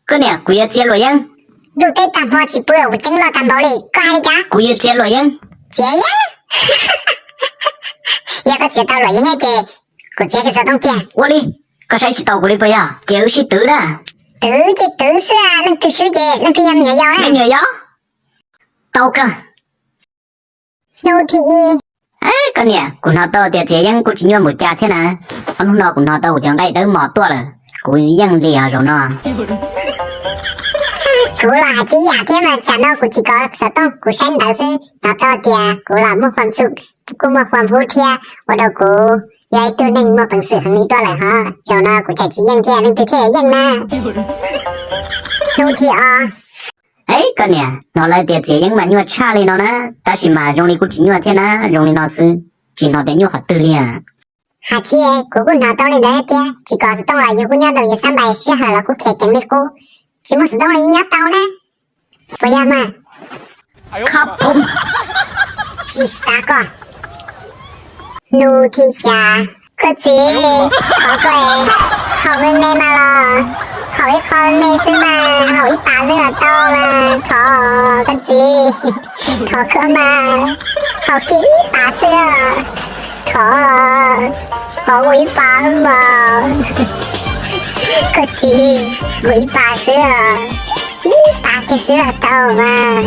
Koj niam, kuv yuav txiav luam yeeb. Ntuj teb tag hmo tsis pw kuv ceeb loj tag npaum li, koj hais li cas? Kuv yuav txiav luam yeeb. Txiav yeeb? Yog koj txiav tau luam yeeb ces kuv txiav kiag xov tooj tiag. Ua li, koj saib tsis taus kuv li puas yog? Ces wb sib twv na. Twv ces twv xwb, leej twg swb ces leej twg yog me nyuam yaus na. Me nyuam yaus. Tau kawg. Hnub thib ib. Koj niam, kuv hnov tau tias txiav yeeb kuj tsis nyuaj npaum cas thiab na. Ob hnub no kuv hnov tau kuv cov nqaij dawb mos tuaj lawm, kuv yeej li os zaum no. Kuv los hais tsis yam thiab mas tsam no kuv tsis kov xov tooj, kuv saib ntawv xwb, hnov tau tias kuv los muaj khuam xum, kuj muaj khuam hub thiab, ua rau kuv yog ib tug neeg muaj peev xwm heev li tuaj lawm hos. Zaum no kuv tseem tsis yeej thiab, leej twg thiaj yeej na? Hnub thib ob. Koj niam, hnov lawv tias txiav yeeb mas nyuaj tshaj li no na, tab sis mas zoo li kuj tsis nyuaj thiab na, zoo li no xwb, tsis hnov tias nyuaj qhov twg li. Hais tsis, kuv kuj hnov tau li ntawd thiab, tsis kov xov tooj los yus kuj nyob ntawm yus xab npais, sij hawm los kuj khiav ceev li qub, tsis muaj xov tooj los yeej nyob tau na. Puas yog mas? Kho pum, tsis xav koj. Hnub thib xya. Koj txiv, thov koj, haus me me mas los, haus ib qho me xwb mas, haus ib pas xwb los tau mas, thov koj txiv, thov koj mas, haus kiag ib pas xwb, thov, thov ua ib pas xwb mas, koj txiv, ua ib pas xwb, ib pas kiag xwb los tau mas.